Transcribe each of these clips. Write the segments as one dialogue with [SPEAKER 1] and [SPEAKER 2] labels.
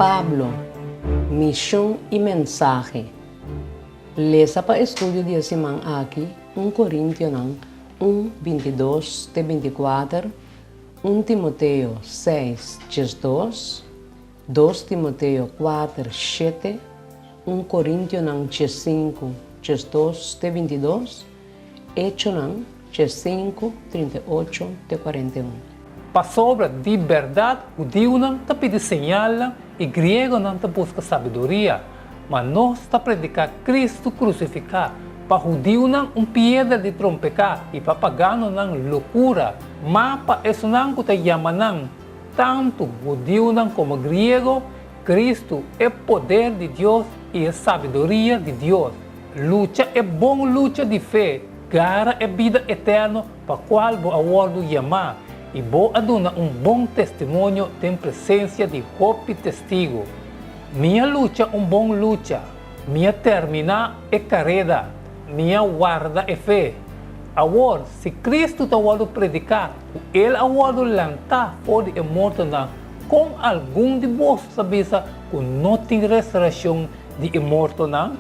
[SPEAKER 1] Pablo, Mishon i Mensahe. Lesa pa estudio di e siman aki un Korintionan un, bintidos te bintikuater, un Timoteo seis, diesdos, dos Timoteo kuater, shete, un Korintionan diesinku, diesdos te bintidos, Echonan diesinku, trinta i ocho te 41.
[SPEAKER 2] Pasobra di bèrdat hudiunan ta pidi señalnan i griegonan ta buska sabiduria, ma nos ta prediká Kristu krusifiká, pa hudiunan un piedra di trompeká i pa paganonan lokura, ma pa esunnan ku ta yama nan, tantu hudiunan komo griego, Kristu e poder di Dios i e sabiduria di Dios. Lucha e bon lucha di fe, gara e bida eterno pa kual bo a wòrdu yamá, i bo a duna un bon testimonio den presensia di hopi testigu. Mi a lucha un bon lucha, mi a terminá e kareda, mi a warda e fe. Awor, si Kristu ta wòrdu prediká ku el a wòrdu lantá for di e mortonan, kon algun di boso ta bisa ku no tin restourashon di e mortonan?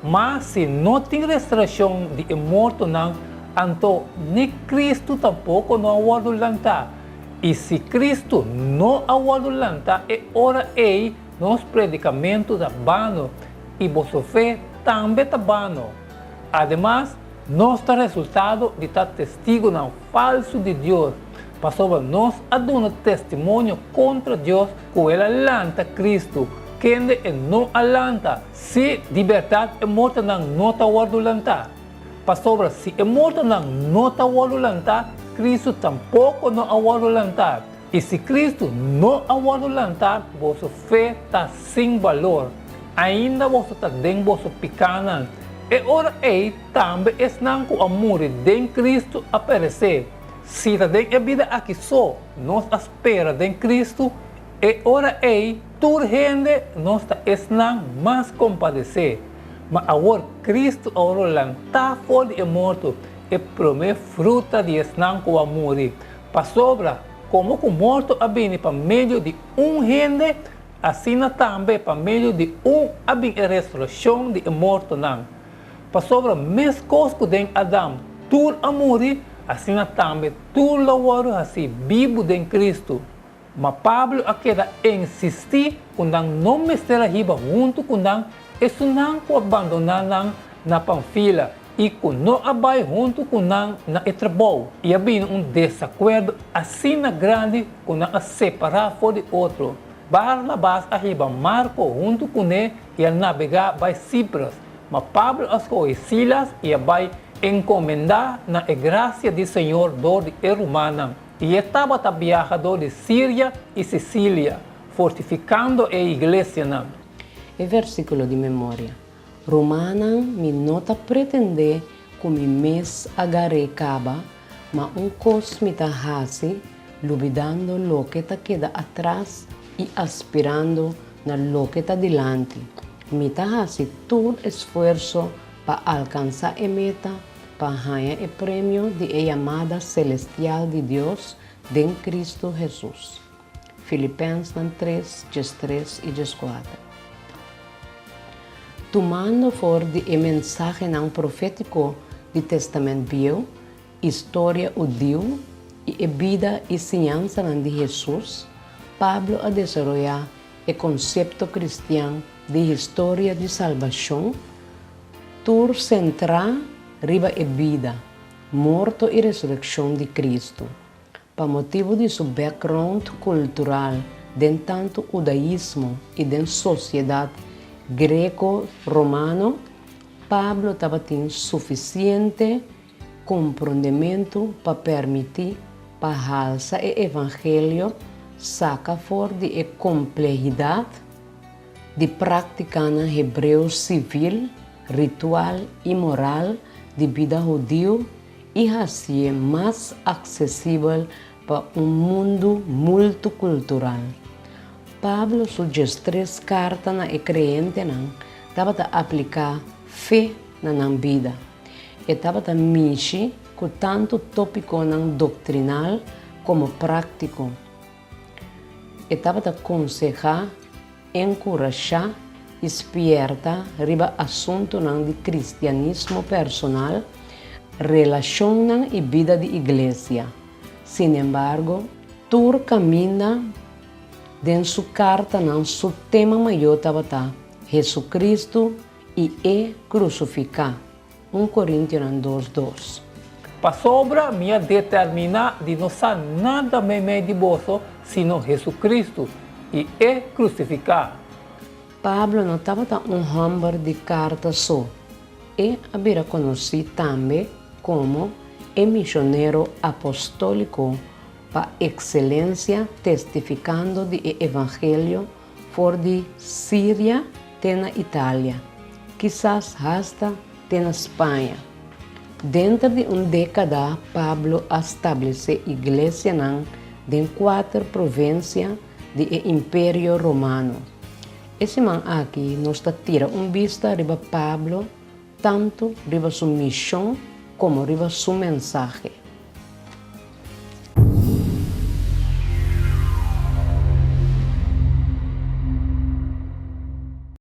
[SPEAKER 2] Ma si no tin restourashon di e mortonan, anto ni Kristu tampoko no a wòrdu lantá. I si Kristu no a wòrdu lantá, e ora ei nos predikamentu ta bano i boso fe tambe ta bano. Ademas, nos ta resultado di ta testigunan falsu di Dios, pasobra nos a duna testimonio kontra Dios ku el a lanta Kristu, kende e no a lanta, si di bèrdat e mortonan no ta wòrdu lantá. Pasobra si e mortonan no ta wòrdu lantá, Kristu tampoko no a wòrdu lantá. I si Kristu no a wòrdu lantá, boso fe ta sin balor. Ainda boso ta den boso pikánan. E ora ei tambe esnan ku a muri den Kristu a peresé. Si ta den e bida aki so nos a spera den Kristu, e ora ei tur hende nos ta esnan mas kompadesé. Ma awor Kristu a wòrdu lantá for di e morto, e promé fruta di esnan ku a muri. Pasobra, komo ku morto a bini pa medio di un hende, asina tambe pa medio di un a bin e resurashon di e mortonan. Pasobra meskos ku den Adam tur a muri, asina tambe tur lo wòrdu hasí bibu den Kristu. Ma Pablo a keda insistí ku nan no mester a hiba huntu ku nan esunnan ku a bandoná nan na Panfila i ku no a bai huntu ku nan na e trabou, i a bini un desakuerdo asina grandi ku nan a separá for di otro. Barnabas a hiba Marko huntu kuné i a nabegá bai Sipros, ma Pablo a skohe Silas i a bai enkomendá na e grasia di Señor dor di e rumannan. I e tabata biaha dor di Siria i Sisilia, fortifikando e iglesianan.
[SPEAKER 1] E versíkulo di memoria, Rumannan, mi no ta pretendé ku mi mes a gar'é kaba, ma un kos mi ta hasi, lubidando loke ta keda atras i aspirando na loke ta dilanti, mi ta hasi tur esfuerso pa alkansá e meta pa haña e premio di e yamada selestial di Dios den Kristu Hesus. Filipensnan tres, diestres i dieskuater. Tumando for di e mensahenan profétiko di Testament Bieu, historia hudiu i e bida i siñansanan di Hesus, Pablo a desaroyá e konsepto kristian di historia di salbashon, tur sentrá riba e bida, morto i resurekshon di Kristu. Pa motibu di su background kultural den tantu hudaismo i den sosiedat greko-romano, Pablo tabatin sufisiente komprondementu pa permití pa halsa e evangelio saka for di e komplehidat di práktikanan hebreo sivil, ritual i moral di bida hudiu i hasié mas aksesibel pa un mundu multikultural. Pablo su diestres karta na e kreentenan tabata apliká fe na nan bida. E tabata mishi ku tantu tópikonan doktrinal komo práktiko. E tabata konsehá. enkurashá i spièrta riba asuntunan di kristianismo personal, relashonnan i bida di iglesia. Sinembargo, tur kaminda den su kartanan su tema mayó tabata Hesukristu i e krusufiká. Un Korintionan dos dos.
[SPEAKER 2] Pasobra mi a determiná di no sa nada meimei di boso sino Hesukristu i e krusifiká.
[SPEAKER 1] Pablo no tabata un hòmber di karta so, e a bira konosí tambe komo e mishonero apostóliko pa ekselensia testifikando di e evangelio for di Siria te na Italia, kisas hasta te na Spaña. Denter di un dékada Pablo a stablesé iglesianan den kuater provinsia di e Imperio Romano. E siman aki nos ta tira un bista riba Pablo tantu riba su mishon komo riba su mensahe.